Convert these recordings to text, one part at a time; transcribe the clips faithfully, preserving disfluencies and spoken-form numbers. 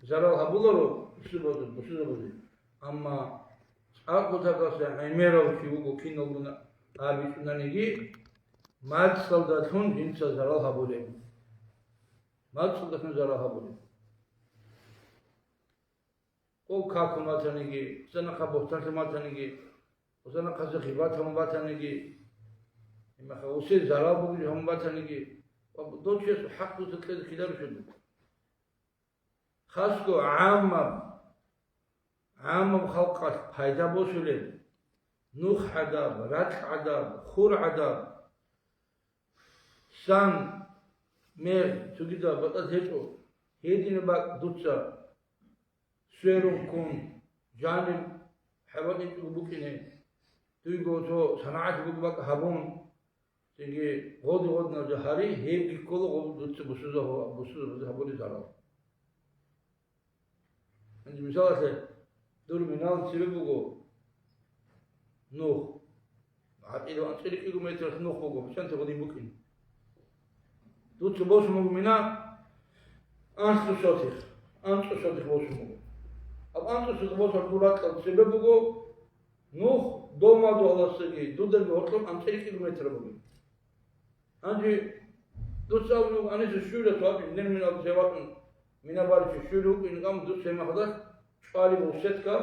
зарал гьабуларо бусурбабазе, бусурбабазе. Амма цӀакъ бутӀакъасе гӀемерав чи вуго, киналгун абичӀунаниги, мацӀалдалъун жинца зарал гьабулеб. МацӀалдалъун зарал гьабулеб. Къо какун ватаниги, цинахъа бугьтанлъун ватаниги, цинахъазе гъибат гьабун батаниги, имаха усе зарал бугин гьабун батаниги, ва дов чиясул хӀакъ дуца кьезе кидаро щуду. Хасго гӀаммаб, гӀаммаб халкъалъ пайда босулеб, нух гӀадаб, ракь гӀадаб, хур гӀадаб, сан, мер, цогидаб батӀаз гьечӀо, гьединаб бакӀ дуца сверун ккун, жаниб хӀайван инчӀого букӀине, дуйго цо санагӀат буго бакӀ гьабун, цинги гъоди-гъодинаб жо гьари, гьебги ккола гъоб дуца бусурбабазе гьабулеб зарал. Гьанже мисалалъе, дур минал цебе буго нух. ГьатӀида анцӀила кӀиго метр нух буго, бусанте гъодин букӀин. Дуца босун буго мина анцӀу сотих, анцӀу сотих босун буго. Гьаб анцӀу сотих босараб дур ракьалда цебе буго нух, дов мадугьаласдаги дудаги гьоркьоб анцӀила кӀиго метр бугин. Гьанже дуца абун буго, гьаниса щула цо, гьаб жиндир минал цевакъун мина баричи щули вукӀин, амма дуца гьеб мехалда чӀвалеб буго сетка,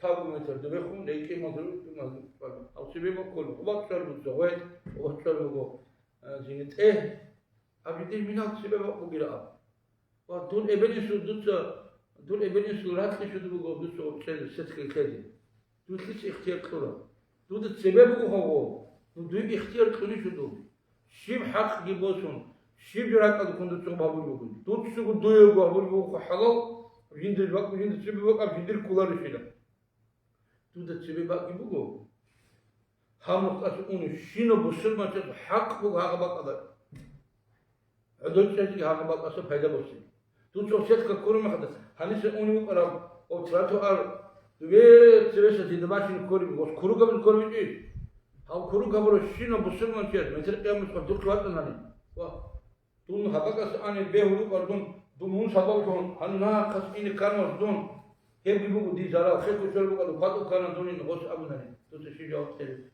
лъабго метр дубехун, рекӀи мадур, мадур чӀвалеб. Гьав цебе боккун, къубат чӀвалеб буго, гъветӀ, къубат чӀвалеб буго, а, жиги тӀе. Гьаб жиндир минал цебе бакъ бугила аб. Ва дур эбел-инсул дуца, дур эбел-инсул ракьги щуду буго дуца гъоркье сетка кьезе. Дуе лъица ихтияр кьураб? Дуда цебе буго гьаб гъоб, ну дуе ихтияр кьуни щуду. Щиб хӀакъги босун, щиб жо ракӀалдехун дуца гьабулеб бугин. Дуцаго дуего гьабулеб буго хӀалал, жиндир бакӀ, жиндир цебе бакӀаб жиндир кколарищила. Дуда цебе бакӀги буго. Гьаб нухалъ унев щинав бусурманчиясул хӀакъ буго гьагъаб бакӀалда. ГӀодор чӀезеги гьагъаб бакӀалъа пайда босе. Дуца сетка ккураб мехалда, гьаниса унев вукӀарав ва тротуар дубе цевеса дида бачине кколеб буго, куругаб кколеб гьечӀищ? Гьав куруг гьабурав щинав бусурманчияс метер къиямасеб къоялъ духъе вачӀанани. Ва дун гьаб бакӀалъа ане бегьулеб букӀараб дун, дун мун сабаблъун гьаниб нахъас ине ккаравас дун. Гьебги буго дир зарал, хехго щвараб букӀараб батӀу ккана дунин гъос абунани. Дуца щиб жаваб кьезе?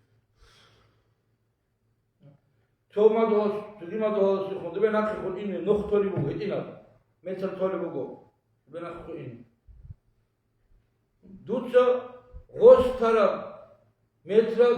Цо мадугьалас, цоги мадугьаласехун дубе нахъехун ине нух толеб буго гьитӀинаб, метр толеб буго дубе нахъехун ине. Дуца гъос тараб метрал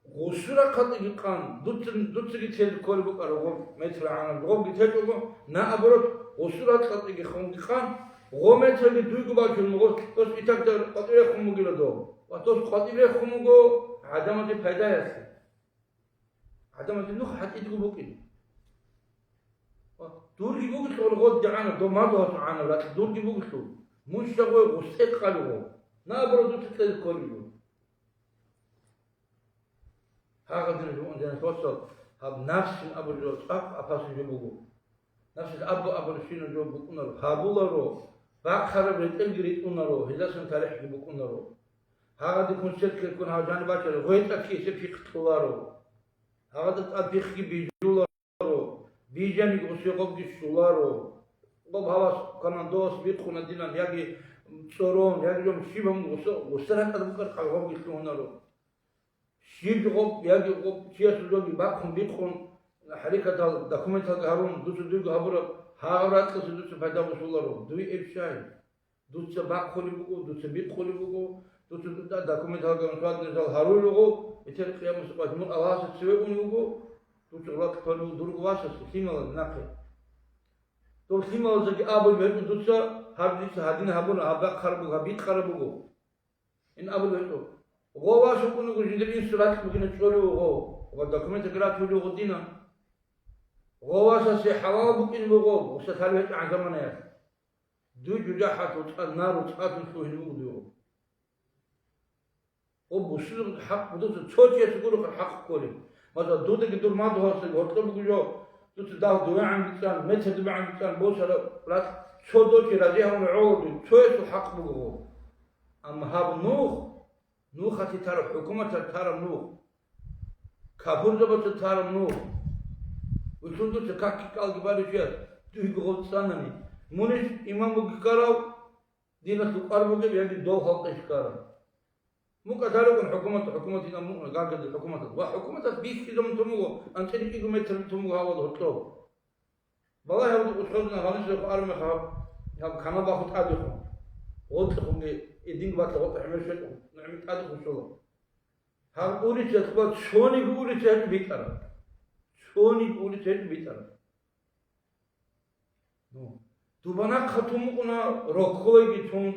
гъусул рахъалдеги къан, дуца, дуцаги тел кколеб букӀараб гъоб метр гӀанаб гъобги течӀого, наоборот, гъусул рахъалдеги хунги къан, гъо метрги дуйго бачун, гъос, дос итакда къватӀиб рехун бугила дов. Ва дос къватӀиб рехун буго гӀадамазе пайдаялъе. ГӀадамазул нух гьатӀидего букӀин. Дурги бугелъул гъодигӀанаб, дов мадугьалъул гӀанаб ракь дурги бугелъул, мун щагъой гъустӀе ккалуго, наоборот, дуца кьезе кколеб буго. Гьагъадин жугьун, диналъул вацал, гьаб нафсин абулеб жо цӀакъ апасин жо буго. Нафсил абу-абурщинаб жо букӀунаро, гьабуларо, бахъараб ретӀелги ритӀунаро, гьелдасан тарихӀги букӀунаро. Гьагъадихъун сетка ккун гьав жаниб бачараб гъветӀалъ ккезе пихъ кьоларо. Гьагъадин тӀад пихъги бижуларо, бижаниги гъусе гъобги щоларо. Гъоб гьавас кванан довас бихъуна динан, яги цӀорон, яги жо щиб гьабун гъусе, гъусе ракӀалда букӀараб къагъобги лъугьунаро. Щиб гъоб, яги гъоб чиясул жоги бахъун бикъун, хӀарикатал, документалги гьарун, дуца дуйго гьабураб, гьагъаб ракьалъе дуца пайда босуларо, дуе эб щай? Дуца бахъулеб буго, дуца бикъулеб буго, дуца дуда документалги гьарун, суадни жал гьарулел руго, бетер къиямасеб къоялъ мун Аллагьасда цеве унев вуго, дуца ракь кколев дурго васасда, лъималазда нахъе. Дов лъималаздаги абулеб гьечӀо дуца, гьаб дица гьадин гьабуна, гьаб бахъараб буго, гьаб бикъараб буго. Ин абулеб гьечӀо. Гъо вас вукӀун вуго, жиндир инсул ракь бугина чӀолев вуго ва документалги ратулев вуго дина. Гъо васасе хӀалал букӀин буго, гъуса лъалеб гьечӀогӀан заманаялъ. Дуй жужахӀалъул цӀа-, нару цӀалъун лъугьин вуго дуе гъо. Гъо бусурбабазул хӀакъ буго, цо чияс гуро хӀакъ кколеб. Масала, дудаги дур мадугьаласдаги гьоркьоб буго жо, дуца дагь дубегӀан бицӀцӀан, метр дубегӀан бицӀцӀан босараб ракь, цо дочи рази гьавун гӀоло дуй, цоясул хӀакъ буго гъо. Амма гьаб нух, нухалъе тараб, хӀукуматалъе тараб нух, капурзабаца тараб нух. Вуцун дуца как-кӀалги балев чияс дуйго гъоб цӀанани, мунищ имам буги ккарав, Диналъул къвар бугеб яги дов халкъ ишкараб. МукӀа лъарагун хӀукумат, хӀукуматин аму-, гагадул хӀукуматалда. Ва хӀукуматалъ бихьизабун тун буго, анцӀила кӀиго метр тун буго гьавал гьоркьоб. Балагь гьаб духъ учӀхӀузна гьанисрехъ армехъ гьаб, гьаб канал бахун тӀадехун. Гъоркьехунги эдинги батла гъоркьа гӀемер щвечӀо, гӀемер тӀадехун щола. Гьаб улица, цониги улица гьечӀо битӀараб. Цониги улица гьечӀо битӀараб. Ну, дубанахъа тун букӀуна, рокколайги тун,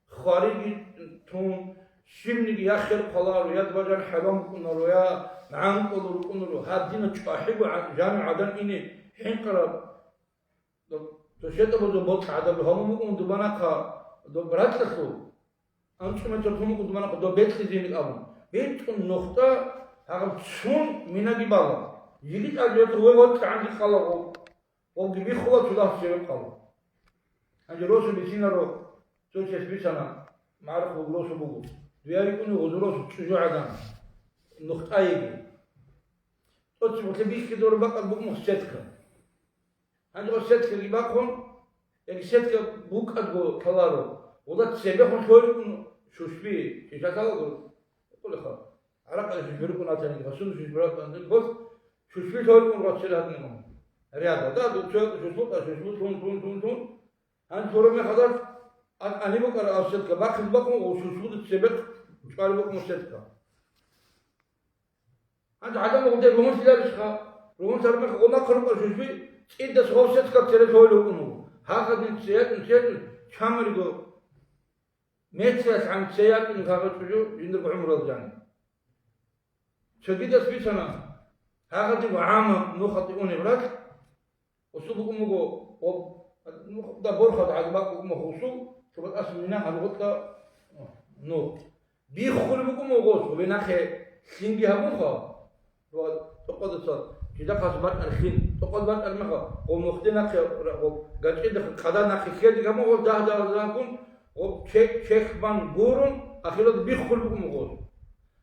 хвариги тун, щибниги я хер хъваларо, я дубажан хӀайван букӀунаро, я гӀанкӀула рукӀунаро, гьадина чӀвахӀиго гӀа-, жанив гӀадан ине хӀинкъараб. Доб-, дошетӀа бозо бокьа гӀадаб гьавун букӀун дубанахъа доб ракьалъул. АнцӀу метр тун букӀун дубанахъа доб бекьизеги абун. БетӀун нухда гьагъаб цун минаги бала. Жиги тӀад ветӀ ве вокьа гӀанги къалагъо. Вавги биххула цо дагь цеве къала. Гьанже росу бицинаро, цо чес бицана, магӀарухъ вугу росу буго. Дуя рикӀуни гъузу росу чӀужу гӀадан. Нухтаеги. ТӀоцеб гъутлъе биххи дора бакӀал букӀун сетка. Гьанже гъо сеткаги бахъун, яги сетка букӀадго ккаларо. Гъула цебехун лъой рукӀун шушби, чижаталаго, къулеха. ГӀаракъа шушби рукӀун атаниги, гъасун шушби рукӀун атаниги, гъос шушби лъой рукӀун гъос церагьадинигун. Ряда, да, ду-, цо шушбу, а шушбу, тун, тун, тун, тун. Гьанже гьураб мехалда а-, ани букӀара аб сетка, бахъизе бахъун гъо шушбуда цебехъ чӀвари букӀун сетка. Гьанже гӀадамал гъудер ругьунлъиларищха? Ругьунлъараб мехалъ гъо нахъа рукӀа жужби, цӀидас гъов сетка цере лъойла вукӀун вуго. Гьагъадин цеятӀун, цеятӀун, чамариго метралъ гӀан цеятӀун гьагъа чӀужу жиндирго гӀумрал жани. Цогидас бицана, гьагъадин гӀама нухалде унеб ракь, Усул букӀун буго, об-, ну, да борхал гӀадамал букӀун буго усул, цо батӀас мина гьаб гъотӀа, ну, биххулеб букӀун буго, цо бенахъе лъинги гьабунха, ва тӀокъадаса, жидахъас батӀар лъин, тӀокъад батӀар меха, гъо мухде нахъе, гъо гачӀида хъада нахъе хьедиг гьабун, гъо дагь-дагь-дагьгун, гъо чек-, чехбан гурун, ахиралда биххулеб букӀун буго.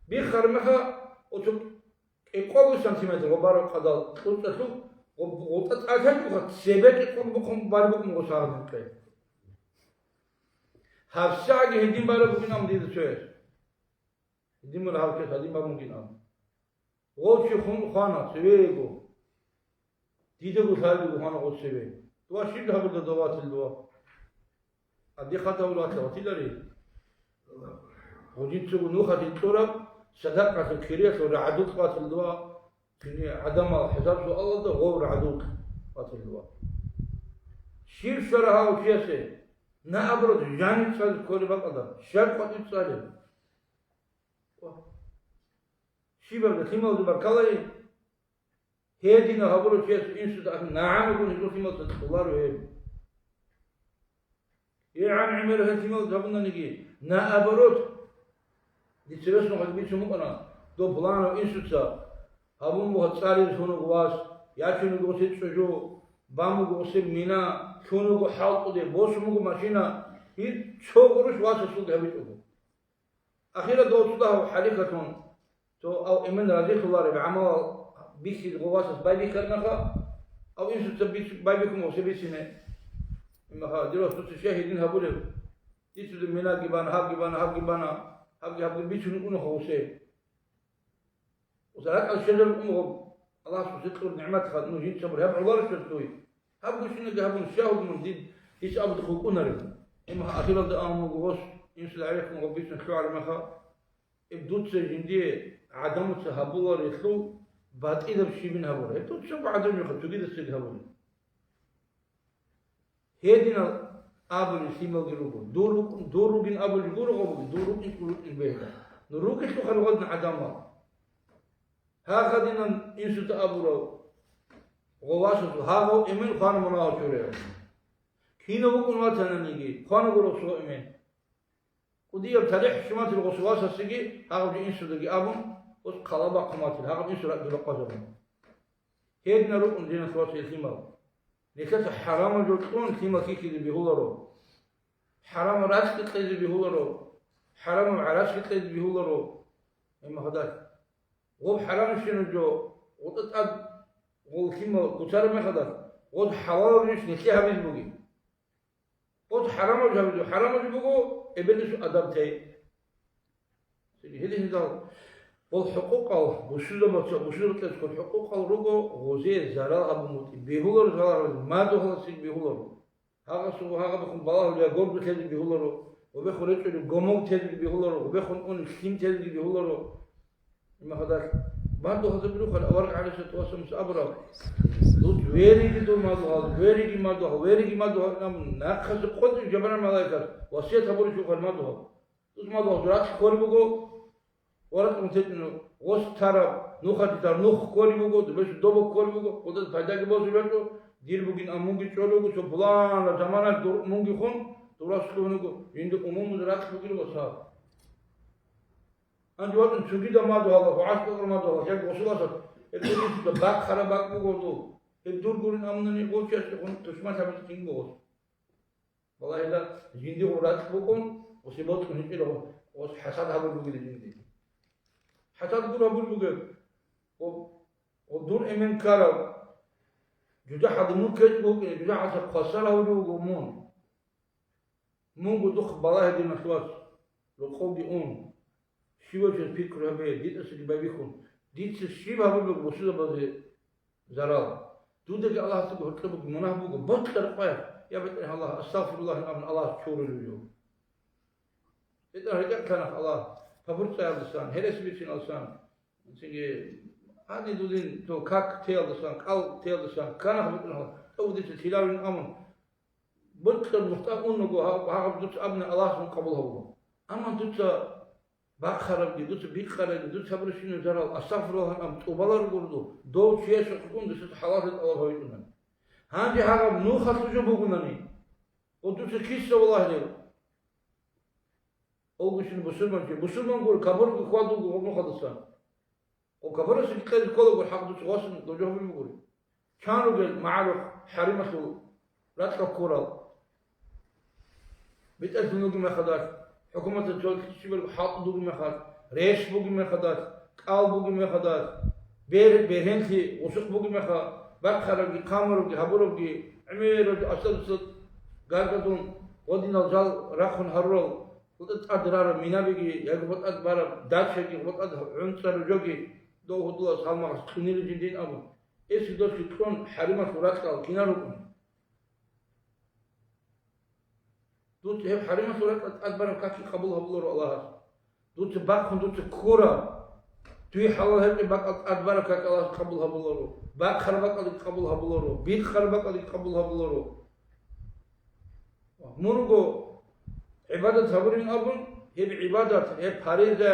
Биххар меха, оцо КӀикъого сантиметр гъо бараб къадал кьурцӀалъул гъо-, гъотӀа цӀалъанчӀоха, цебе кӀикъого бухъун балеб букӀун гъо сагъаб гьанкъи. ГьабсагӀаги гьедин балеб бугин абун дида цояс. Гьедин мун гьав кес гьадин бан бугин абун. Гъов чи хун хвана, цеве йиго. Дидаго лъалеб буго хвана гъов цеве. Дова щиб гьабулда доватил дова? Гьаб дихъа тавлугьалъа ватилари. Гъудинцаго нухалъе кьураб садакъалъул кириялъул рагӀадукь ватилдува, кини гӀадамал хӀисаб-суалалда гъов рагӀадукь ватилдува. Щиб щвара гьав чиясе? Наоборот, жанив цӀализе кколеб бакӀалда, щай къватӀив цӀалеб? Щибаб лъималазул баркалаи? Гьединал гьабурав чияс инсуда ахӀи, нагӀана гун гьезул лъималаца кьоларо гьеб. ГӀан гӀемерав гьел лъималаз гьабунаниги, наоборот, дица росун гьадин бицун букӀана, дов пуланав инсуца гьабун буго цӀализе лъун вуго вас, ячун вуго гъосие чӀужу, бан буго гъосие мина, лъун вуго хӀалтӀуде, босун буго машина, гьеб цо гъурущ васасулги гьабичӀого. Ахиралда оцудагьав хӀалихьалъун, цо ав эмен разилъулареб гӀамалал бихьизе гъо васас байбихьарнаха, ав инсуца бич-, байбихьун гъосе бицине. Имаха, дир вас дуца щай гьедин гьабулеб? Дицуда минаги бана, гьабги бана, гьабги бана, гьабги, гьабги бицун унаха гъосе. Ва ракӀал щвезарун умгъаб Аллагьас гьесие кьур нигӀматха, ну, жинца бур гьаб гӀоларищ дуй? Гьаб гущинаги гьабун, щай гьабун дид, гьес абадухъ вукӀунарев? Имаха ахиралда амун вуго гъос, инсул гӀерехун гъаб бицун лъугӀараб меха, гьеб дуца жиндие гӀадамуца гьабуларелъул батӀидаб щибин гьабура. Гьеб дуца гӀадамиха цогидасаги гьабуна. Гьединал абулел лъималги руго. Дур рукӀ-, дур ругин абулел гуро гъо буго, дур рукӀин-, рукӀин бегьда. Ну, ругелъулха гъодин гӀадамал. Гьагъадинан инсуца абурав гъо васасул, гьагъав эмен хвана мунагьал чураяв. Кинав вукӀун ватананиги, хвана гуро цо эмен. КӀудияб талихӀ щуматил гъосул васасеги гьагъаб жо инсудаги абун, гъос хъалабахъун ватил, гьагъаб инсу ракӀги бакъвазабун. Гьединал рукӀун диналъул вацал лъимал. Нилъеца хӀарамал жо кьун лъимал хьихьизе бегьуларо. ХӀарамал рацӀцӀи кьезе бегьуларо. ХӀарамал гӀарацги кьезе бегьуларо. Гьеб мехалда гъоб хӀарам щвена жо, гъутӀа тӀад гъол лъимал гуцараб мехалда, гъод хӀалалаб жо нилъее гьабизе бугеб. Гъо ХӀарамаб жо гьабизе, хӀарамаб жо буго эбелалъул адаб тей. Гьедин гьедал гъол хӀукъукъал, бусурбабаца, бусурбабацин хӀукъукъал руго, гъозие зарал гьабун бутӀи, бегьуларо зарал гьабизе, мадугьаласеги бегьуларо. Гьагъасул гьагъабихъун балагьулеб горги тезе бегьуларо, гъобехун речӀчӀулеб гомоб тезе бегьуларо, гъобехун унеб лъим тезе бегьуларо. Имахадал мадугьалда бирухъал авараг гӀалайгьиссалату вассаламас абураб: «Дуц вериги дур мадугьал, вериги мадугьал, вериги мадугьал», абун, нахъаса къотӀи Жабраил малаикас васият гьабуричӀухъал мадугьал. Дуц мадугьал ракь кколеб буго, ва ракьун течӀун гъос тараб, нухалъ тар нух кколеб буго, дубешлъи добо кколеб буго, гъодаз пайдаги босулеб гьечӀо, дир бугин, а мунги чӀолеб буго, цо пуланаб замана дур мунги хун, дур рас лъугьун вуго, жинда умумуз ракь бугин ва саб. Гьанже вачӀун цогидаб мадугьалда, гьагъас кьокьор мадугьалда, я гъосул асад, гьеб гьединлъидал бахъараб бакӀ буго гъодул, гьеб дур гурин амунани гъов чиясде хун тушман гьабизе кинго гъос. Валлагьила, жиндир гъоб ракь букӀун, гъосе бокьун гьечӀила, гъос хӀасад гьабулеб бугила жинди. ХӀасад гур гьабулеб бугеб, гъо-, гъо дур эмен ккараб, жужахӀалда мун ккечӀого вукӀине, жужахӀалда хвасар гьавулев вуго мун. Мунго духъ балагье, диналъул вац, рокъовги ун. Щивав чияс пикру гьабе, дидасаги байбихьун, дица щиб гьабулеб бусурбабазе зарал. Дудаги Аллагьасдаги гьоркьоб буго, мунагь буго, бокьараб къоялъ, я БетӀергьан Аллагь, астагъфируллагь абун Аллагьас чурулев жо. БетӀер гьечӀеб канах Аллагь, папурцӀаялдасан, гьересиялдасан, цинги гьаниб дудин цо как теялдасан, кӀал теялдасан, канах БетӀергьан Аллагь, тӀов дица тилавин абун, бокьараб нухда ун вуго, гьаб-, гьаб дуца абуни Аллагьас мун къабул гьабуго. Амма дуца бахъарабги, дуца бикъарабги, дуца гьабурабщинаб зарал, астагъфируллагь абун тӀубаларо гуро, дов чиясухъ дуца хӀалаллъи тӀалаб гьавичӀунани. Гьанже гьагъаб нухалъул жо бугунани, гъо дуца киса валагьулев? Олгущин бусурманчи, бусурман гуро, капурги хьвадулго гъоб нухалдасан. Гъо капурасаги кьезе кколаго, гъо хӀакъ дуца васун дов жо гьабулеб бугури. Чан ругел магӀарухъ хӀарималъул ракьа ккурал? БетӀерлъун вугеб мехалдалъ, хӀукуматалъ цо щибаб хӀалтӀу бугеб мехалъ, рес бугеб мехалдалъ, кӀал бугеб мехалдалъ, бер-, бергьенлъи гъусухъ бугеб мехалъ, бахъарабги, хъамурабги, гьабурабги, гӀемерабги, асадусад гаргадун гъодинал жал рахъун гьарурал, гъутӀа тӀад рараб минабиги, яги гъутӀа тӀад бараб дачаги, гъутӀа тӀад гӀунцӀараб жоги, дов гьудулас гьалмагъас кьунила жиндин абун. Эсил досги кьун хӀарималъул ракьал кинал рукӀун? Дуца гьеб хӀарималъул ракьал тӀад бараб какги къабул гьабуларо Аллагьас. Дуца бахъун дуца ккураб, дуе хӀалал гьечӀеб бакӀал тӀад бараб как Аллагьас къабул гьабуларо, бахъараб бакӀалги къабул гьабуларо, бикъараб бакӀалги къабул гьабуларо. Мун руго гӀибадат гьабурин абун, гьеб гӀибадат, гьеб париза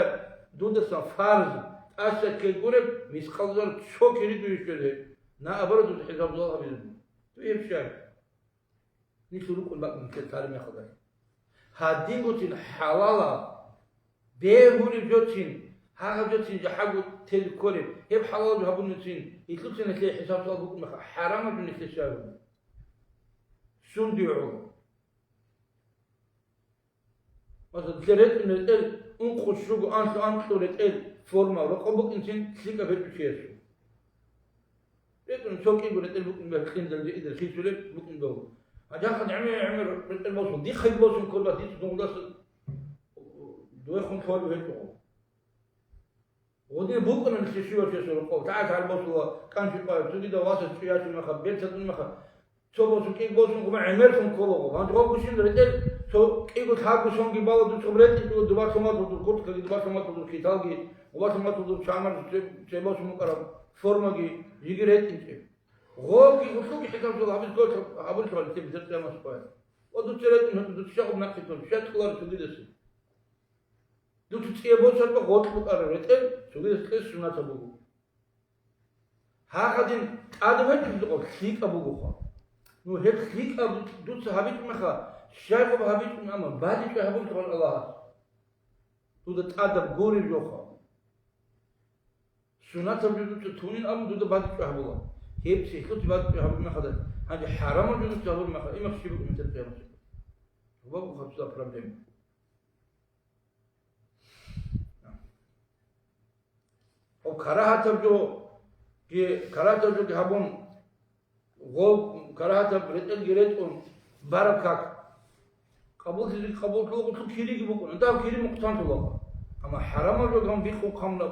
дудасан фарз тӀаса ккелгуреб, мискъал зарра цо кири дуе щвезе, на абара дуда хӀисаб-суал гьабизе. Дуе гьеб щай? Нилъ рукӀун бакӀ нилъер тарих мехалда. Гьадингоцин хӀалалаб, бегьулеб жоцин, гьагъаб жоцин жахӀалго тезе кколеб, гьеб хӀалалаб жо гьабунецин, гьелъуцин гьелъие хӀисаб-суал букӀун мехалъ, хӀарамаб жо нилъее щай бугеб? Сунде гӀоло. Масала, нилъер ретӀун ретӀел, ункъо щуго, анлъго анкьго ретӀел форма рокъоб букӀинцин лъикӀаб гьечӀо чиясул. РетӀун цо кӀиго ретӀел букӀин бегьа, кьиндалги идер хисулеб букӀин бегьу. Гьанже гӀемер-гӀемер ретӀел босун, дихъаги босун ккола, дица дугьдаса дуехун лъолеб гьечӀо. Гъодин букӀуна нилъер щивав чиясул рокъоб, тӀагӀат гьарбосула, кӀанчӀи къвараб, цогидал васас чӀей ячун мехалъ, берцатун мехалъ, цо босун, кӀиго босун, гъуба гӀемерлъун кколаго. Гьанже гъобгощин ретӀел, цо кӀиго лъабго сонги бала дуцӀоб ретӀинчӀо, дубалъун батулдур курткаги, дубалъун батулдур киталги, гъубалъун батулдур чамар, цеб-, цеб босун букӀараб формаги, жиги ретӀинчӀеб. Гъобги гъулъуги хӀисаб-суал гьабизе ккола, гьабулелъул гьале бетӀер къиямасеб къоялъ. Ва дуца ретӀун, дуца щай гъуб нахъе тун, щай кьоларо цогидасе? Дуца цӀияб босарба гъоркь букӀараб ретӀел цогидас кьес суннатаб буго. Гьагъадин тӀадаб гьечӀеб жо лъикӀаб бугоха. Ну, гьеб лъикӀаб дуца гьабичӀеб мехалъ, щайгъаб гьабичӀеб, амма бадибчӀвай гьабулеб Аллагьас. Дуда тӀадаб гуреб жоха. Суннатаб жо дуца тунин абун дуда бадибчӀвай гьабула. Гьеб цехьлъи бадибчӀвай гьабулеб мехалда, гьанже хӀарамаб жо дуца гьабулеб мехалда, имахъ щиб букӀин бетӀер къиямасеб? Гьеб буго гьаб цо проблема. Гьеб карагьатаб жоги, карагьатаб жоги гьабун, гъо-, карагьатаб ретӀелги ретӀун бараб как. Къабуллъизе къабуллъула, гъулъул кириги букӀуна. Дагь кири мукътан лъулаго. Амма хӀарамаб жо гьабун бихъун хъамна,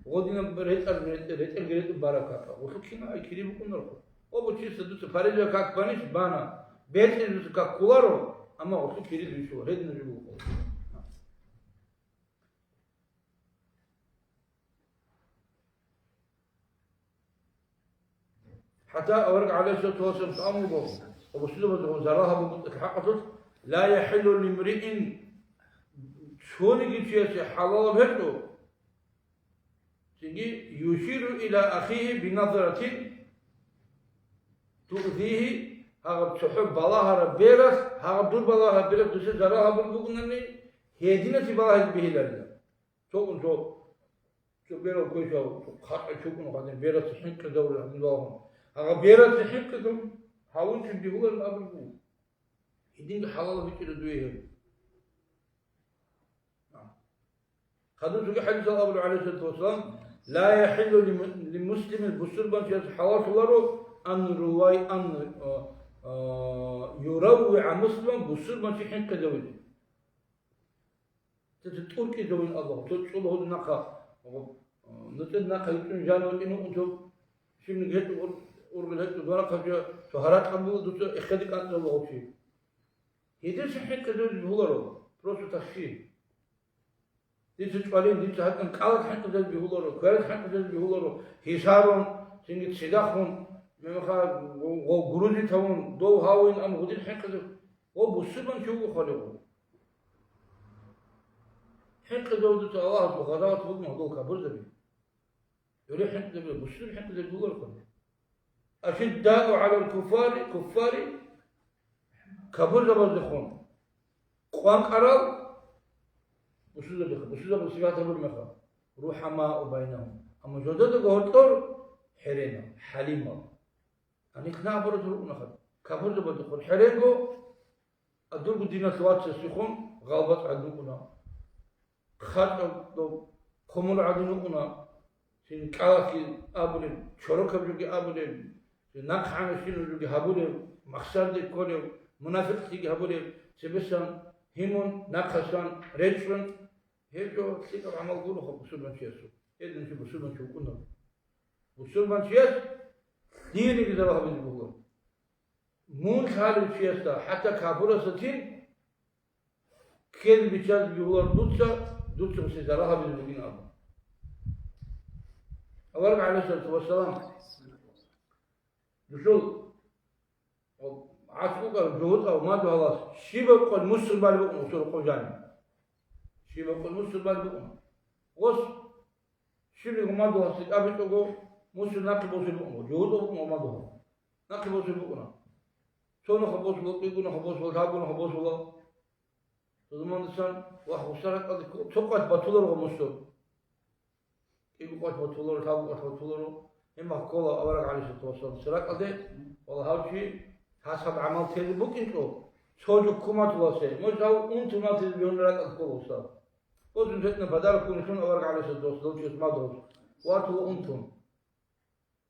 гъодинаб ретӀел-, ретӀел-, ретӀелги ретӀел баракатла. Гъулъул кина ай кири букӀунархъу. О, бучиса дуца париза как банис бана. БетӀер дуца как кколаро, амма гъулъул кири дуйсула. Гьедина жо буго. ХӀатта авараг гӀалайгьиссалату вассалам тӀамулго, ва бусурбабазухъ зарал гьабун букӀараб хӀакъалъулъ, لا يحل لامرئ, цониги чиясе хӀалалаб гьечӀо, цинги, يشير إلى أخيه بنظرة تؤذيه, гьаб цохӀо балагьараб бералъ, гьаб дур балагьараб бералъ дусе зарал гьабун бугони, гьединасе балагьизе бегьиларила. Цо кӀун цо, цо берал квешав, цо хъатӀа чукӀун гьадин, берасе хӀинкъизавулел гьадин вагьун. Гьагъа берасе хӀинкъизун гьавун чи бигьуларин абулеб буго. Гьединги хӀалалаб гьечӀила дуе гьеб. Хадусги хӀадисал абула, гӀалайгьиссалату вассалам, لا يحل لم-, لمسلم, бусурбанчияс хӀалаллъуларо, أن روي-, أن, а, а, يروع مسلما, бусурбанчи хӀинкъизавизе. Цо тӀуркӀизавин Аллагь, цо чӀула гьудул нахъа, нуцӀид нахъа гьитӀун жан ватӀин вукӀун цо, щибниги гьечӀо, ур-, ургъел гьечӀо, дора хъажа, цо гьаракь гьабула дуца эхеде кӀанцӀала гъов чи. Гьединлъи хӀинкъизавизе бегьуларо, просто тахщи. Дица чӀвалин, дица гьакӀан кӀалат хӀинкъизавизе бегьуларо, кверат хӀинкъизавизе бегьуларо, гьисарун, цинги цидахун, мемха, гъо-, гъо-, гурузи тавун, дов гьавин, ам гъудин хӀинкъизав-, гъо бусурбан чи вуго хвалигъун. ХӀинкъизавдуца Аллагьасул гъазават бугин гьадул капурзаби. Гьури хӀинкъизаби, бусурби хӀинкъизаби гулархъун. أشداء على الكفار, куффари, капурзабаздехун. Къванкъарал бусурбабиха, бусурбабаз сипат гьабураб мехалъ, رحماء بينهم. Амма жодада гьоркьор хӀеренал, хӀалимал. Гьанихъ нагьбураз рукӀунаха, капурзабаздехун хӀеренго, а дурго диналъ вацасехун гъалбацӀ гӀадин вукӀуна. ХъачӀаб доб хъумул гӀадин вукӀуна, цин кӀалалъги абулеб, чорокаб жоги абулеб, цин нахъ гӀанасинаб жоги гьабулеб, махсарде кколев, мунафикълъиги гьабулеб, цебесан гьимун, нахъасан речӀчӀун, гьеб жо лъикӀаб гӀамал гуроха бусурбанчиясул. Гьедин чи бусурбанчи вукӀунав. Бусурбанчияс диниги зарал гьабизе буго. Мун лъалев чиясда, хӀатта капурасацин, ккезе биччазе бегьулар дуца, дуца гьесие зарал гьабизе бугин абун. Авараг, гӀалайгьиссалату вассалам, душул гӀацӀ букӀараб жугьутӀав мадугьалас щибаб къоялъ мусул балеб букӀун гъосул рокъов жаниб. Щибаб къоялъ мусул балеб букӀун. Гъос Щибниги мадугьалас лъикӀаб гьечӀого, мусул нахъе босулеб букӀун, жугьутӀав букӀун мадугьал. Нахъе босулеб букӀуна. Цо нухалъ босула, кӀиго нухалъ босула, лъабго нухалъ босула. Цо замандасан, вагь, гъусар ракӀалде цо къоялъ батуларо мусул. КӀиго къоялъ батуларо, лъабго къоялъ батуларо. Гьеб мехалъ ккола авараг, гӀалайгьиссалату вассалам, цо ракӀалде, валлагь, гьав чи гьасаб гӀамал тезе букӀинчӀо, цо жо ккуматуласе, муж гьав унтун мал тезе бегьуна ракӀалде ккола гъусар. Гъосин гьедина подарок гьунлъун авараг, гӀалайгьиссалату вассалам, дов чияс мадугьалас. Ватула унтун.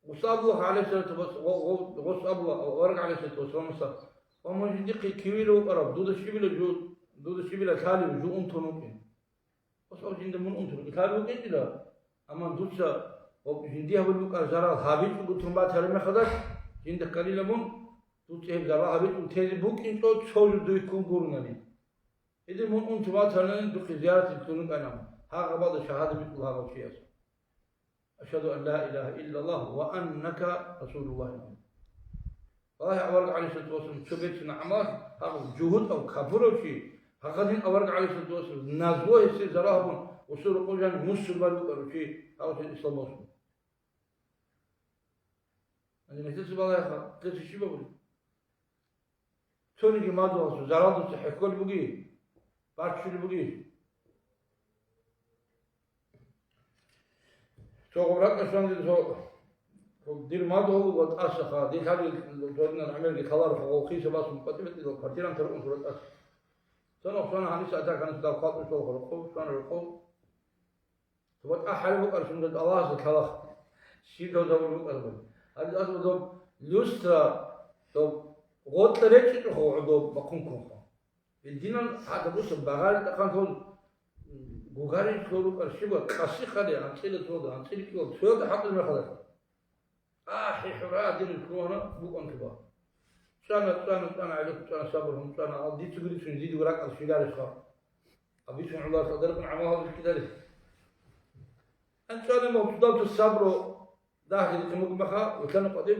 Гъус абула, гӀалайгьиссалату вассалам, гъо-, гъо-, гъус абула авараг, гӀалайгьиссалату вассалам, ва мун жиндихъе кивила вукӀарав, дуда щибила жу-, дуда щибила лъалев жу унтун вукӀин. Гъус абу жинда мун унтун вукӀин, лъалев вукӀинчӀила. Амма дуца ва жиндие гьабулеб букӀараб зарал гьабичӀого тун батараб мехалдалъ, жинда кколила мун, дуца гьеб зарал гьабичӀого тезе букӀинчӀо цо жо дуе ккун гурони. Гьедин мун унтун ватани, духъе зияратилъун вукӀана, гьагъабалда шагьадат битӀула гьав чияс. أشهد أن لا إله إلا الله وأنك رسول الله. Валлагь, авараг, гӀалайгьиссалату вассалам, цо берцин гӀамалалъ гьав жугьутӀав капурав чи, гьагъадин авараг, гӀалайгьиссалату вассалам, назло гьесие зарал гьабун, гъусул рокъов жаниб мусул балев вукӀарав чи, гьав ислам босун. Гьанже нилъеца балагьеха, нилъеца щиб абулеб? Цониги мадугьаласул зарал дуца хӀехьолеб бугищ, баччулеб бугищ? Цо гъоб ракӀалъ щванги цо, цо дир мадугьал вуго тӀасаха, дир лъади цо динал гӀемерги кколаро, гъов хиса басун къватӀибе тӀадал квартиранте рукӀун цо ратӀас. Цо нух щвана гьаниса атак, гьаниса дал хъватӀун щвалха рокъов, щвана рокъов. Цо батӀа хӀалеб букӀараб суннат Аллагьасда лъалаха. Щиб гьав гьабулеб букӀараб? Гьадин асубадаб люстра, доб гъотӀа речӀчӀичӀого гӀодоб бахъун ккунха. Гьединан гьадаб буса багъари тӀакъан тол гугарин цо рукӀар щиб ва къаси хъали анцӀила цода, анцӀила кӀиялда цоялда хӀакъил мехалда. АхӀи-хӀура, дир лъугьана букӀан туба. ЦӀана, цӀана, цӀана, гӀелухъ цӀана, сабур гьун цӀана, ал дица гурицун дидего ракӀал щвегарищха? Абицун гӀоларха даргъун гӀамал гьабулел кидари. АнцӀана мавцудалда сабру дагьги рихъин буго маха, вилълъана къватӀив.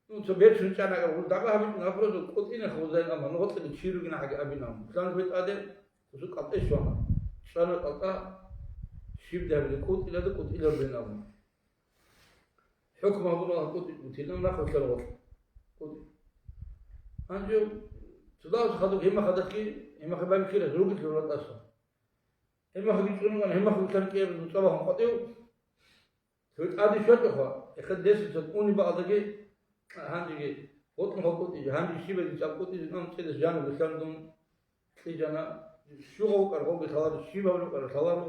Ну, цо берцун чӀана агар гъур дагъа гьабичӀун гьабураб къотӀина хвезайин, амма ну гъоркьида чи ругин гӀаги абинаб. Ислам жо тӀаде кусу кӀалтӀе щвана. ЦӀана кӀалтӀа щиб дагьабили, къотӀилада къотӀилаб бен абун. ХӀукму гьабуна къотӀи къутилан рахъ вилълъана гъоркь. КъотӀи. Гьанже цодагьаз хадуб гьимахадалъги, гьимахабаби ккела ругелъул ратӀаса. Гьимахаги чӀунуган, гьимахаги ккаркӀияб нуцӀа бахун къватӀив. Цо тӀаде щвечӀоха, эхед десица уни баалдаги, гьанжеги гъоркьун халкъутӀизе, гьанже щибаги чӀалкъутӀизе, ам цӀидас жаниб вилълъан дун кьижана, щугъав вукӀар гъовги лъаларо, щибав рукӀар лъаларо.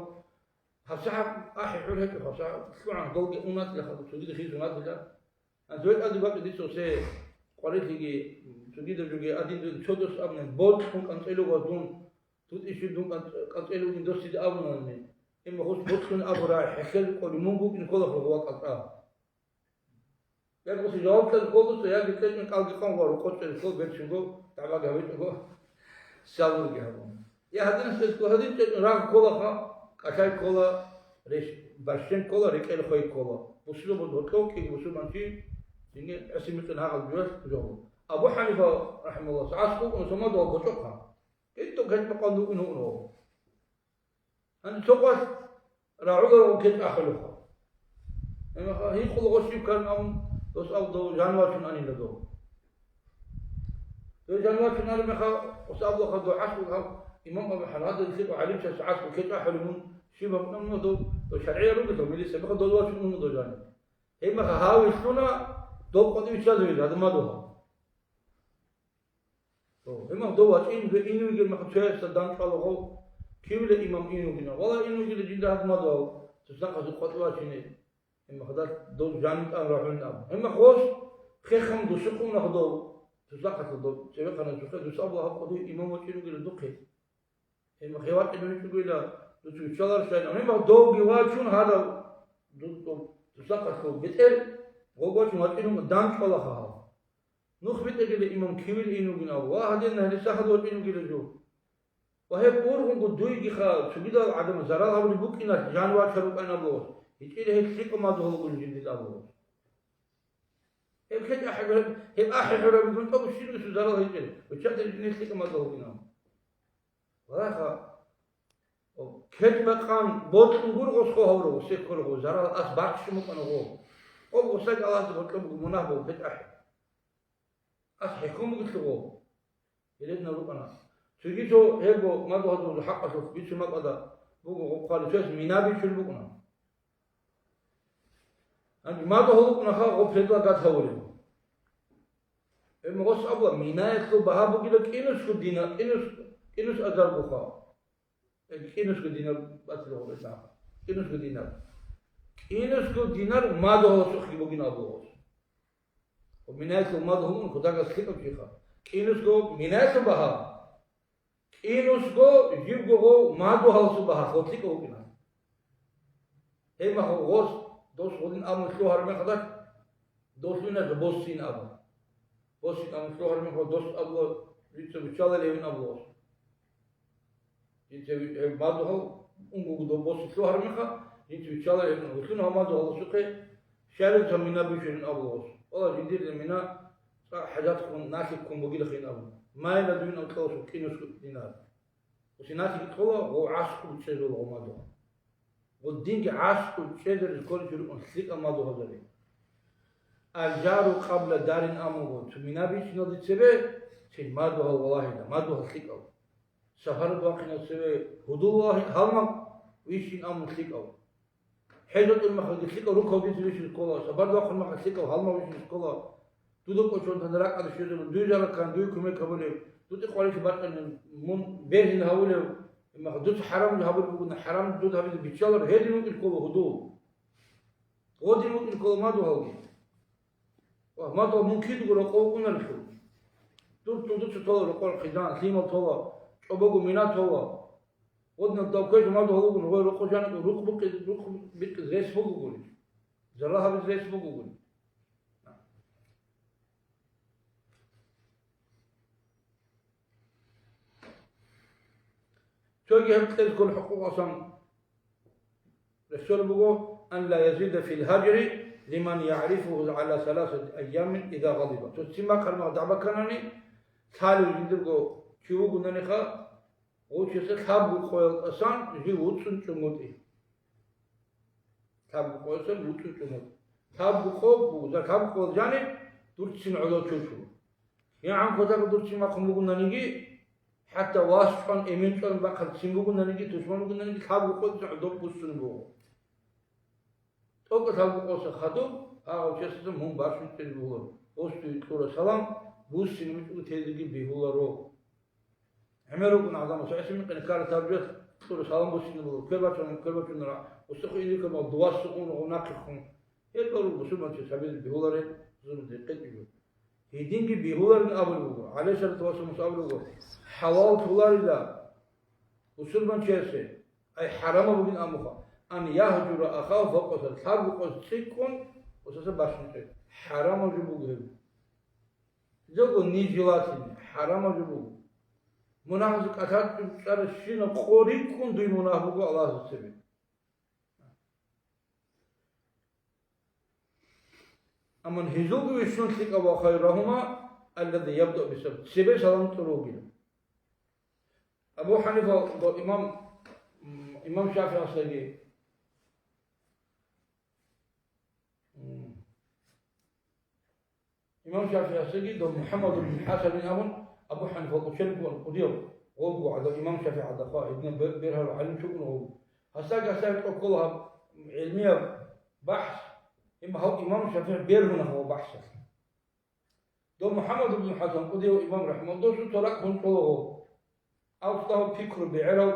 ГьабсагӀат ахӀи-хӀур гьечӀо, гьабсагӀат лъугӀан долги унатила хадуб цогида хизунатила. Гьанже тӀаде бачӀо дица гьусе къварилъиги, цогидаб жоги адин дун цо дос абуна, бокьун кӀанцӀелугьа дун. Тутиши дун кӀанцӀ-, кӀанцӀелугин досида абунани, гьеб гъос бокьун абура, хӀехьел къоли мун букӀин ккола гъова кӀалтӀа. Яги гъоси жаваб кьел кколдуса, яги кьечӀун кӀалги къан ва рукъочӀел ккол берчунго, дагӀба гьабичӀого, сабурги гьабун. Я гьадин сес ккол, гьадин кьечӀун рагъ кколаха, кӀалъай ккола, реш-, бащен ккола, рекӀел хвей ккола. Бусурбан гьоркьов кӀиго бусурбанчи, цинги гӀисин бицун гьагъал жуялъ жо. Абу ХӀанифа, рахӀимагьуллагь, гӀаскӀ вукӀун самадугьал гъочӀохъан. Гьедин гьечӀ бакъван вукӀун гьуно. Гьанже цо къвалъ рагӀулаго кечӀ ахӀулеха. Гьебмехалъ гьикъула гъос щиб ккарин абун, дос абу дов жанивачун анила дов. Дов жанивачун араб мехалъ, гъос абулаха дов гӀаскӀу гьав имам Абу ХӀанифа гьадин лъикӀав гӀалимчияс гӀаскӀу кечӀ ахӀулеб мун щиб букӀун абуна дов, дов шаргӀиял ругелъул, милица мехалъ дов вачун уна дов жанив. Гьебмехалъ гьав вилълъуна, дов къватӀив виччазавила, гьадамадугьа. Гьемах дов вачӀин, ве ин вугел мехалъ цоясда дандчӀвала гъов, кивила имам ин вугина. Вала ин вугила жинда гьадмадав, цоцахъазе къватӀи вачине. Гьемах дов жанитӀан рагӀун аб. Гьемах гъос хехам дусухъун нах дов, цоцахъалъа дов, цевехъана цохъе дус абула гьаб къудив имам вачӀин вугила духъе. Гьеб гьев вачӀинчӀого дуца виччаларищ гьанав? Гьеб довги вачун гьадав ду-, ду-, дусахъалъув бетӀер, гъов вачун вачӀинун дандчӀвалаха гьав. Нух бетӀергели имам кивил ин вугин абу, ва гьадин гьениса гьад вачӀин вугила жо. Ва гьеб ургъунго дуйгиха цогидал гӀадамаз зарал гьабулеб букӀиналъ жан вачар рукӀайин абулагъас, гьечӀила гьеб лъикӀаб мадугьал гури жиндил абулагъас. Гьеб лъикӀа хӀеб-, гьеб ахӀи хӀурабигун тӀокӀ щибниса зарал гьечӀел, виччател жиндил лъикӀаб мадугьал гугин абу. Валлагьха, кечӀ бакъан бокьун гуро гъос хо гьавурав, гъосе ккола гъо, зарал ас бахъчун букӀана гъо. Гъоб гъосаги Аллагьасда бокьун буго, мунагь буго, кечӀ ахӀи. Ас хӀехьон бугелъул гъо. Гьеледна рукӀана. Цоги цо гьебго мадугьазул хӀакъалъулъ бицун бакӀалда буго гъо хъвалев, цояс мина бичун букӀана. Гьанже мадугьал вукӀунаха гъо предлагать гьавулев. Гьеб гъос абула, минаялъул багьа бугила кӀинусго динар, кӀинус-, кӀинус азаргоха. Э, кӀинусго динар батила гъоркье. КӀинусго динар. КӀинусго динар мадугьаласухъги бугин абула гъос. Ва минаялъул мадугьал мун худагас лъикӀав чиха. КӀинусго минаялъул багьа. КӀинусго жибго гъов мадугьаласул багьа, гъов лъикӀав вукӀина. Гьеб мехалъ гъос дос гъодин абун лъугьараб мехалда, дос вина боссин абун. Боссин абун лъугьараб мехалъ дос абула, дица виччаларевин абула гъос. Дица ви-, гьеб мадугьал унгуго дов боссин лъугьараб мехалъ, дица виччаларевин абула. Лъун гьав мадугьаласухъе щалил цо мина бижарин абула гъос. Вала жиндирда мина цӀакъ хӀажатккун, налъиккун бугилахин абун. Майила дугин алкьаласул кӀинусго динар. Гъосиналъги кьола, гъов гӀаскӀуб чӀезул гъомадугьал. Гъодинги гӀаскӀуб чӀезарил кколичи рукӀун лъикӀал мадугьалзаби. Алжару къабла дарин амуго, цо мина бичиналде цебе, цин мадугьал валагьила, мадугьал лъикӀал. Сапаралда вахъинал цебе гьудул валагьи-, гьалмагъ вищин амун лъикӀал. ХӀежалъул мехалги лъикӀал рукав дица вищун ккола, сапаралда вахъун мехалъ лъикӀал гьалмагъ вищун ккола. Дуда кӀочон тан ракӀалде щвезабун, дуй жанаккан, дуй кумек гьабулев, дуда къварилъи бачӀани, мун бергьин гьавулев, мехалъ дуца хӀарам гьабулеб бугони, хӀарам дуда гьабизе биччаларо, гьедин вукӀин ккола гьудул. Гъодин вукӀин ккола мадугьалги. Ва мадугьал мун кидаго рокъов вукӀунарелъул. Дур, дур дуца тола рокъор хъидан, лъимал тола, чӀобого мина тола. Гъодинаб дав квеш мадугьал вугони, гъой рокъо жаниб рукъ букъи-, рукъ бикъизе рес бугогури. Зарал гьабизе рес бугогури. Цоги гьеб кьезгун хӀукъукъасан рехсолеб буго, ан ла язида фил гьажри лиман ягӀрифугьу гӀала саласати айямин иза гъадиба. Цо ццин бахъараб мехалъ дагӀба кканани, лъалев жиндирго чи вугонаниха, гъов чиясе лъабго къоял тӀасан жив вуцӀцӀун чӀунгутӀи. Лъабго къоял тӀасан вуцӀцӀун чӀунгутӀи. Лъабго къо буго, за лъабго къоял жаниб дурцин гӀодов чучула. КигӀан кодага дурцин вахъун бугонаниги, хӀатта вас чӀван, эмен чӀван бахъарцин бугонаниги, тушман бугонаниги, лъабго къоял тӀасан гӀодов буссун буго. ТӀокӀалъ гьаб къоса хадуб, гьав чиясда мун бащун чӀезе бугьуларо. Гъосие кьура салам, буссине бучӀого тезеги бегьуларо. ГӀемер рукӀун гӀадамал, цо гӀиси микъине ккараб жо кьура салам буссине бугьуларо. Квер бачун, квер бачунра, усухъе ине ккараб дувасухъун, гъов нахъехун. Гьеб бару бусурманчи сабизе бегьуларе, зуруде рекъечӀого. Гьединги бегьуларин абулеб буго, гӀалайгьиссалату вассаламас абулеб буго, хӀалал толарила бусурманчиясе, ай хӀарамаб бугин амуха, ан ягьжура ахагьу фавкъа салас, лъабго къоялъ цӀикӀкӀун, ва салас бащун чӀей. ХӀарамаб жо буго гьеб. Жого нежелательно, хӀарамаб жо буго. Мунагьазе кӀалъачӀеб чӀаращинаб къо рикӀкӀун дуе мунагь буго Аллагьасда цебе. Амма гьезулги вищун лъикӀав ва хайрагьума аллади ябдау бисалам, цебе салам кьурав вугилан. Абу ХӀанифа ва имам, имам ШафигӀасдаги, имам ШафигӀасдаги дов МухӀаммад ибн ХӀасанин абун, Абу ХӀанифа ученик ван кӀудияв, гъовго гӀадав имам ШафигӀ гӀадахъа, гьединаб бер-, бергьарав гӀалим чӀукӀун гъов. Гьасда-гьасда кӀокӀкӀола гьаб гӀилмияб бахӀс, им-, гьав имам ШафигӀ бергьуна гьав бахӀсалъ. Дов МухӀаммад ибн ХӀасан кӀудияв имам рахӀмалдосул цо ракӀ гьунчӀола гъов. АвцӀагьаб пикру бегӀерав,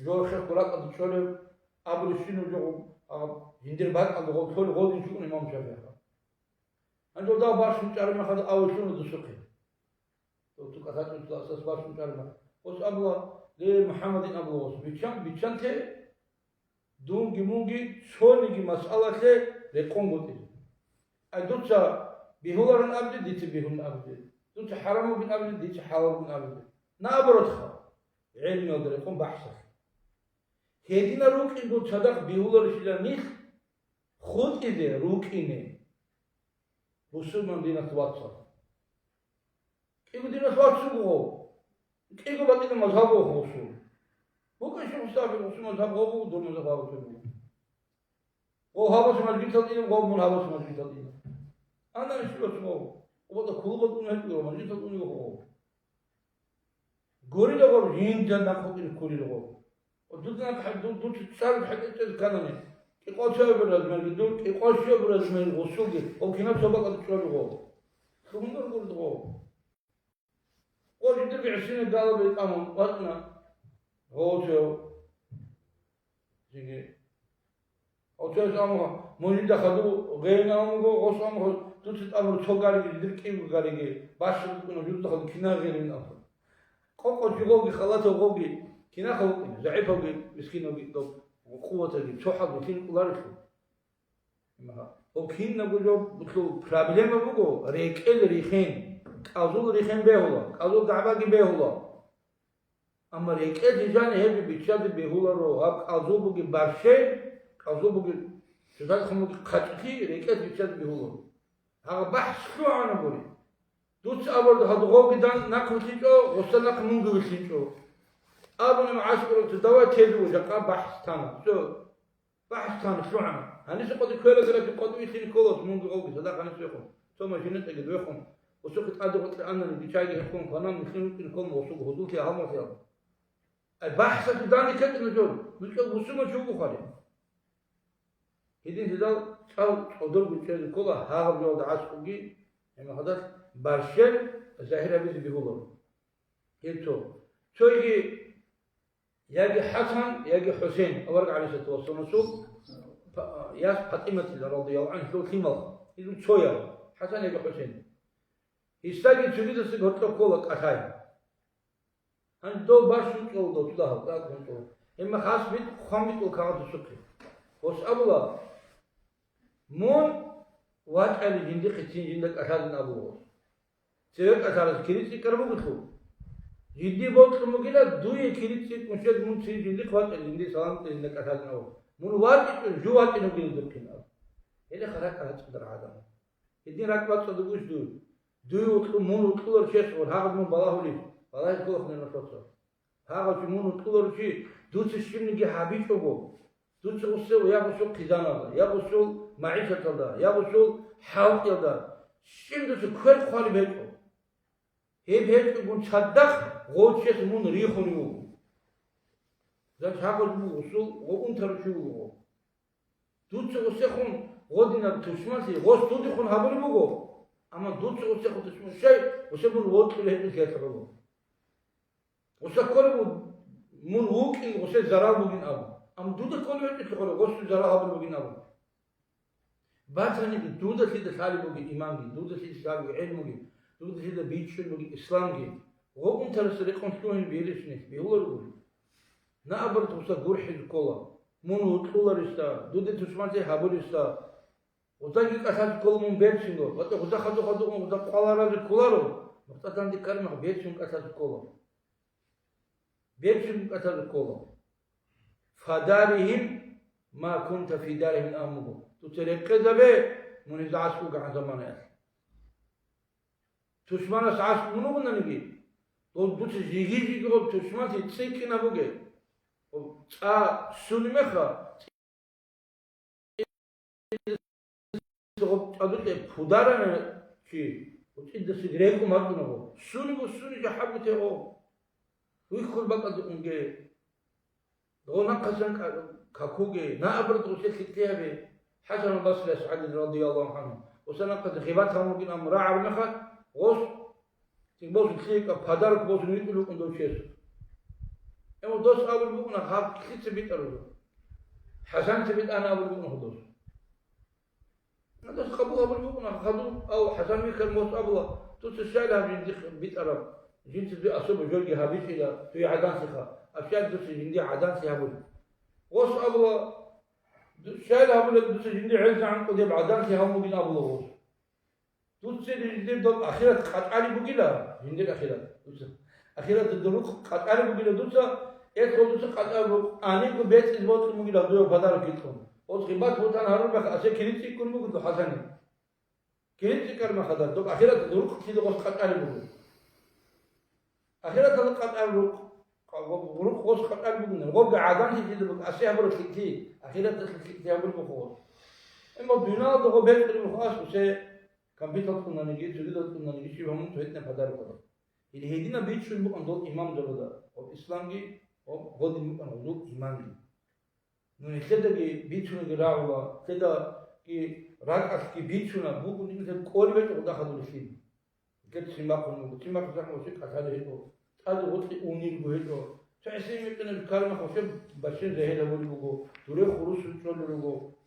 жо хехго ракӀалда чӀолев, абулеб щинаб жо гъов, а, жиндир бакӀалда гъов лъолев гъодин чӀукӀун имам ШафигӀ. Гьанже дов бащун чӀараб мехалда авуллъуна досухъе. Дов цо кӀалъачӀеб чиясда бащун чӀараб мехалда. Гъос абула, ле, МухӀаммадин абула гъос, биччан, биччанте, дунги мунги цониги масъалалъе рекъон гутӀизе. Ай, дуца бегьуларин абизе, дица бегьулин абизе. Дуца хӀарамабин абизе, дица хӀалалбин абизе. Наоборот-ха, гӀелмиялда рекъон бахӀсалъе. Гьединал рукӀингун цадахъ бегьуларищилан нилъ хутӀизе рукӀине, бусурман диналъ вацал. КӀиго диналъ вацал вуго. КӀиго батӀина мазгьаб вуго гъосул. БукӀа щиб гъосда абе, гъосул мазгьаб гъо буго, дол мазгьаб гъо буго. Гъо гьабулеб мажгитал ине, гъо мун гьабулеб мажгитал ине. Ана иш вацал гъо. Гъо батӀа кулугъал уна гьечӀо, мажгитал уна гъо. Гурила гъо, жинда нахъ вукӀине ккурила гъо. Дуда нахъ хӀа-, ду-, дуца цӀар хӀетӀе чӀезе кканани, кӀикъоялда цояб размерги дур, кӀикъоялда щуяб размер гъосулги, гъов кинаб цо бакӀалда чӀваби гъо. Лъугьунар гурда гъо. Гъо жиндирго гӀисине далабе тӀамун ватӀна гъо цояв. Жиги. Гъо цояв амуха, мун жинда хадув гъейин амуго, гъос амуха, дуца тӀамун цо гариги, жиндир кӀиго гариги, бащун букӀуна, жинда хадув кина гъейин амуха. Къо-къо жи гъоги, халатав гъоги, кинаха вукӀине, загӀипавги, мискинавги, доб къуватаги, цохӀалги лъим кӀоларелъул. Гьеб кинабго жо бутлу проблема буго, рекӀел рихин, кӀалзул рихин бегьула, кӀалзул дагӀбаги бегьула. Амма рекӀел рижани гьеб биччазе бегьуларо, гьаб кӀалзул бугеб барщел, кӀалзул бугеб цоцазехун бугеб хъачӀлъи рекӀел биччазе бегьуларо. Гьаб бахӀс лъугӀана гури. Дуца абураб гьадгъовги дан нахъ вилълъинчӀо, гъосда нахъ мунги вилълъинчӀо. Абуни МагӀаскуровца, давай тезе жакъа бахӀс тана. Всё. БахӀс тана, лъугӀана. Гьаниса къоди кверагарабги къоди вилълъине кколас мунги гъовги, цадахъ гьанис вехун. Цо машинатӀаги вехун. Гъосухъе тӀаде гъоркье анани, бичайги гьекъон, кванан вилълъин вукӀине кколан гъосулго гьудуллъи гьалмагълъи абун. Ай, бахӀсалъе данде ккечӀо нужер, нуж кӀел бусурманчи вуго хъали. Гьедин гьезал цӀал цӀодорго чӀезе ккола гьагъаб жоялда гӀаскӀурги, гьеб мехалдалъ барщел загьир гьабизе бегьуларо. Гьеб цо. Цойги яги ХӀасан, яги ХӀусен, авараг гӀалайгьиссалату вассаламасул па-, яс ПатӀиматила, радияллагьу гӀангьа, лъимал, гьезул цояв, ХӀасан яги ХӀусен. Гьесдаги цогидасдаги гьоркьоб ккола кӀалъай. Гьанже дов бащун чӀола, дов цо дагьав тӀакӀун чӀола. Гьеб мехалъ битӀ-, хъван битӀула кагъаталъухъе. Гъос абула: «Мун вачӀайилан жиндихъе цин жинда кӀалъадин», абула гъос. Цеве кӀалъарас кири цӀикӀкӀараб бугелъул. Жиндие бокьун бугила, дуе кири цӀикӀкӀун щвез мун цин жиндихъ вачӀайилан, жиндие салам кье жинда кӀалъадин абун. Мун вачӀичӀо, жив вачӀине вугилан духъин абун. Гьеле харакъ гьачӀидар гӀадамал. Гьедин ракӀ бацӀцӀадаб гуш дуе. Дуе вокьун мун вокьуларев чияс гъор гьагъад мун балагьулев, балагьизе кколаха нилъеца. Гьагъав чи мун вокьуларев чи дуца щибниги гьабичӀого, дуца гъусев я гъусул хъизаналда, я гъусул магӀишаталда, я гъусул хӀалтӀиялда, щиб дуца квер хъвалеб гьечӀо. Гьеб гьечӀогун цадахъ гъов чияс мун рихунев вуго. Зат гьагъав буго гъусул гъов унтарав чи вуго. Дуца гъусехун гъодинаб тушманлъи гъос дудехун гьабулеб буго, амма дуца гъусехун тушман щай, гъусе мун вокьулев гьечӀолъиялъ гӀоло. Гъуса кколеб буго мун вукӀин гъусе зарал бугин абун, амма дуда кколеб гьечӀолъи гӀоло гъосие зарал гьабулеб бугин абун. Батаниги, дудалъидал лъалеб бугеб иманги, дудалъидал лъалеб бугеб гӀелмуги, дудалъидал бичӀчӀун бугеб исламги, гъов унтарас рекъон лъугьин бегьулищ нилъ, бегьуларого. Наоборот, гъуса гурхӀизе ккола, мун вокьуларесда, дуда тушманлъи гьабулесда. Гъуздаги кӀалъазе ккола мун берцинго, батӀа гъузда хадур-хадур гъузда къваларазе кколаро, мухтаданде ккармах берцин кӀалъазе ккола. Берцин кӀалъазе ккола. «Фадарихим ма кунта фи дарихим» амуго. Дуца рекъезабе, мун гьезда гӀас вугагӀан заманаялъ. Тушманас гӀас мун вугонаниги, дол дуца жиги-жиги гъоб тушманлъи цӀикӀкӀинаб бугеб. Гъоб цӀа ссунеб мехалъ, гъоб цӀадукье пударана чи, гъоб цӀидасан рекӀун бачӀуна гъоб. Ссунеб буго, ссуни жахӀаб бутӀе гъоб. Вихьул бакӀалда унге. Дов нахъасан какуге, наоборот, гъусе лъикӀлъи гьабе. ХӀасан ал-Басрияс гӀадин, радияллагьу гӀангьу, гъуса нахъасан гъибат гьабун бугин, амма рагӀараб мехалъ, гъос цин босун лъикӀаб подарок босун витӀулев вукӀун дов чиясухъ. Амма дос абулеб букӀуна, гьаб лъица битӀараб? ХӀасанца битӀана абулеб букӀуна гьудос. Гьадас къабул гьабулеб букӀуна хадуб, ав ХӀасан вихьараб мос абула, дуца щайила гьаб жиндихъ битӀараб, жинца дуе особо жойги гьабичӀила, дуе гӀаданлъиха, аб щай дуца жиндие гӀаданлъи гьабулеб? Гъос абула, ду-, щайила гьабулеб дуца жиндие гӀезегӀан кӀудеб гӀаданлъи гьабун бугин абула гъос. Дуца жиндир доб ахират къачӀалеб бугила, жиндир ахират дуца. Ахираталда рукъ къачӀалеб бугила дуца, эхо дуца къачӀалеб рукъ, гьанибго бецӀизе бокьун бугила дуе подарок гьикъун. Гъос гъибат-бутан гьарурмех, асе кири цӀикӀкӀун буго дов ХӀасани. Кири цӀикӀкӀараб мехалда, доб ахираталда рукъ кида гъос къачӀалеб буго. Ахираталда къачӀараб рукъ, рукъ гъос къачӀалеб бугин, гъобги гӀаданлъи кида буго, асе гьабураб лъикӀлъи, ахираталъул лъикӀлъи гьабулеб буго гъос. Амма дуниялалда гъо бецӀулеб буго ас, усе компьютер кьунаниги, цогидал кьунаниги, щиб гьамун цо гьитӀинаб подарок гьабун. Гьединаб бичӀчӀун букӀан дол имамзабазда, гъоб исламги, гъоб гъодин букӀан гъозул иманги. Мун нилъедаги бицунаги рагӀула, нилъедаги ракӀалъги бицуна, бугун нилъер кӀолеб гьечӀо гъуда хадур лъим. Нилъер ццин бахъун буго, ццин бахъун захӀму щиб кӀалъалеб гьечӀо, тӀаде гъутӀи унелго гьечӀо. Цо гӀисин микьинаб кармахъ щиб бащин жагьил гьабулеб буго, дуре хурусун чӀолел руго.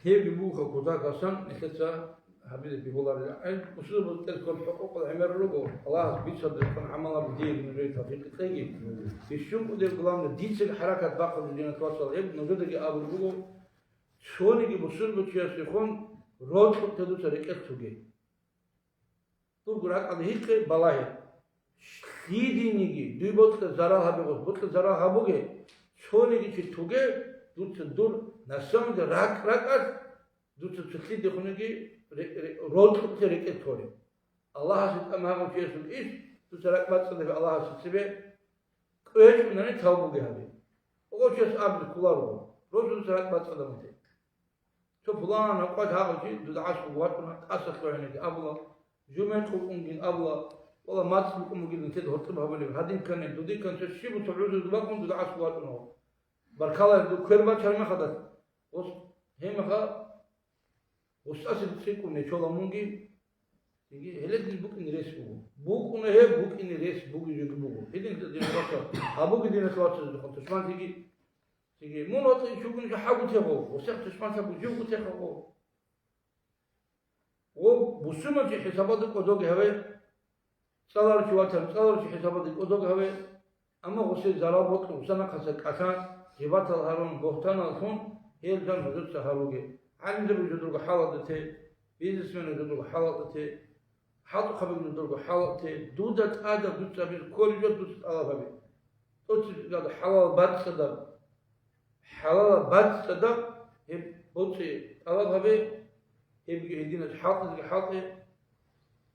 Гьебги бугоха кутакасан, нилъеца гьабизе бегьуларила. Гьел бусурбабаз кьел кколеб хӀукъукъал гӀемер руго, Аллагьас бицарда рекъон гӀамал гьабизе дие нужее тавфикъ кьеги. Бищун кӀудеб, главное, дицаги хӀаракат бахъулеб, динат вацал, гьеб нужедаги абулеб буго, цониги бусурбачиясехун рокьукье дуца рекӀелъ туге. Дурго ракӀалде гьикъе, балагье. Лъидениги дуе бокьа зарал гьабе гъос, бокьа зарал гьабуге, цониги чи туге, дуца дур, на самом деле, ракӀ-ракӀалъ дуца цо лъидехунги ре-, ре-, рокьукье рекӀелъ торе. Аллагьасе тӀама гьабун чиясул иш, дуца ракӀ бацӀцӀадабе Аллагьасе цебе кӀвечӀунани тавбуги гьабе. Гъов чияс абизе кколаро, росулъ ракӀ бацӀцӀадабун те. Цо пуланаб къват гьабун чи дуда гӀаскӀуб вачӀуна, тӀаса лъугӀинаги абула, жумер кьукӀунгин абула, вала мацӀ букӀун бугилан тед гьоркьоб гьабулеб, гьадин ккани, дудин ккани, цо щиб цо гӀузру бакун дуда гӀаскӀуб вачӀуна. Баркала, дур квер бачараб мехалда, гъос-, гьеб мехалъ гъусасе цӀикӀкӀун нечола мунги, Диги, гьеле дир букӀине рес буго. БукӀуна гьеб, букӀине рес бугеб жо буго. Гьедин дир вацал, гьабуге дир вацал, духъан тушман диги. Диги, мун ватӀа чугун жо хӀагу тего, гъусех тушман лъабу живгу тего. О, бусурманчи хӀисабалда кӀодоги гьаве, цӀаларав чи ватани, цӀаларав чи хӀисабалде кӀодо гьаве, амма гъосие зарал бокьун, гъоса нахъаса кӀалъан, гъибатал гьарун, бугьтанал лъун, гьел жал нужеца гьаруге. ГӀалимзаби жодорго хӀалалда те, бизнесмен жодорго хӀалалда те, хӀалтӀухъаби жодорго хӀалалда те, дуда тӀадаб дуца гьабизе кколеб жо дуца тӀалаб гьабе. ТӀоцебесеб хӀалалал бацӀцӀадаб, хӀалалал бацӀцӀадаб гьеб боцӀи тӀалаб гьабе, гьебги гьединаб хӀалтӀизеги хӀалтӀе.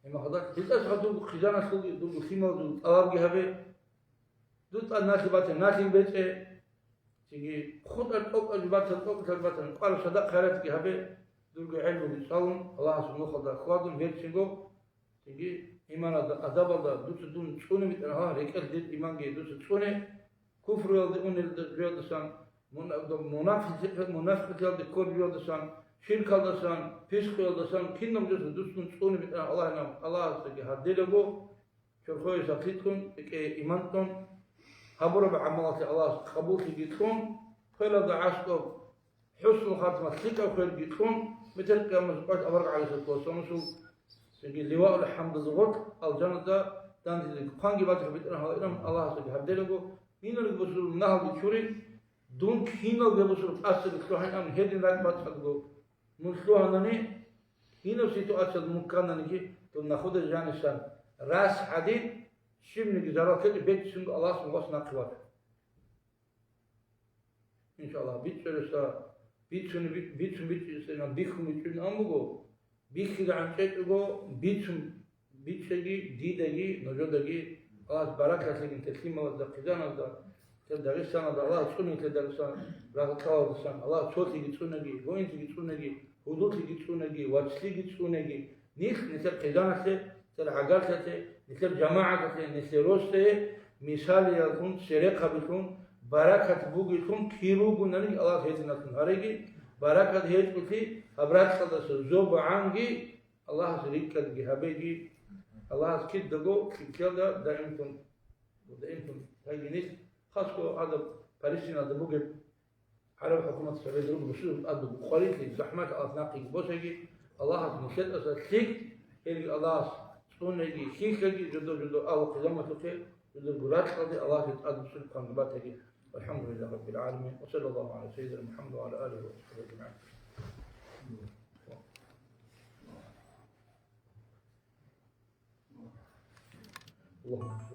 Гьеб мехалда, гьелдаса дурго хъизаналъулги, дурго лъималазул тӀалабги гьабе. Дуца налъи батани, налъи бецӀе. Цинги хутӀа тӀокӀаб батани, тӀокӀаб батани, кӀвараб садакъа-хайратги гьабе. Дурго гӀелмуги цӀалун, Аллагьасул нухалда хьвадун, гьерцинго. Цинги иманалда, адабалда дуца дун цӀунеб битӀараб гьале, рекӀелъ дир иманги дуца цӀуне, куфруялде унел жоялдасан, муна-, мунафикъ-, мунафикъиялде кколеб жоялдасан, ширкалдасан, пискъуялдасан, кинаб жоялдасан дуца дун цӀунеб битӀараб Аллагьас, Аллагьасдаги гьарделаго, чорхое сахлъи кьун, рекӀее иман кьун, гьабураб гӀамалалъе Аллагьас къабуллъиги кьун, хвелалда гӀащтӀоб ХӀуснул хатма, лъикӀаб хвелги кьун, метер къиямасеб къоялъ авараг гӀалайгьиссалату вассаламасул цинги ливаул хӀамдалда гъоркь алжаналда дандилиги хъванги батараб битӀараб гьале Аллагьасдаги гьарделаго, минулги бусурул нагьалги чурин, дун киналги бусурул тӀасаги лъугьайин абун гьедин ракӀ бацӀцӀадго мун лъугьанани, кинаб ситуациялда мун ккананиги, дун находа жанисан рас гӀадин, щибниги зарал ккечӀеб беццунго Аллагьас мун вас нахъе вачун. Иншаллагь, бичӀчӀулесда, бицун, бицун бичӀчӀулесда, бихьун бичӀчӀулин ан буго, бихьизегӀан чӀечӀого, бицун бичӀчӀеги, дидаги, нужедаги, Аллагьас баракат лъеги нилъер лъималазда, хъизаналда, нилъер Дагъистаналда, Аллагьас цӀуне нилъер Дагъистан рагъ-, рагъалдасан, Аллагьас цолъиги цӀунеги, воинлъиги цӀунеги, гьудуллъиги цӀунеги, вацлъиги цӀунеги, нилъ нилъер хъизаналъе, нилъер гӀагарлъиялъе, нилъер жамагӀаталъе, нилъер росдае мисалияллъун, церехъабилъун, баракат бугелъун, кир ругонаниги Аллагьас гьединалъун гьареги, баракат гьечӀолъи гьаб ракьалдаса зобагӀанги, Аллагьас рикӀкӀадги гьабеги, Аллагьас кидаго лъикӀлъиялда даимлъун, даимлъун тайги нилъ, хасго гьадаб Палестиналда бугеб ГӀараб хӀукуматалъ гьабизе руго бусурбабазул тӀад буго къварилъи, захӀмалъи, Аллагьас нахъеги босеги, Аллагьас нилъер тӀаса лъикӀ, гьелги Аллагьас цӀунеги, хьихьеги, жодор-жодор агьлу-хъизамалъухъе, жодорго ракьалде Аллагьас тӀад бусурбаб хъанги батаги. ВалхӀамдулиллагьи раббил гӀаламин. Ва саллаллагьу гӀала сайидина МухӀаммад ва гӀала алигьи ва сахбигьи ажмагӀин. Аллагьумма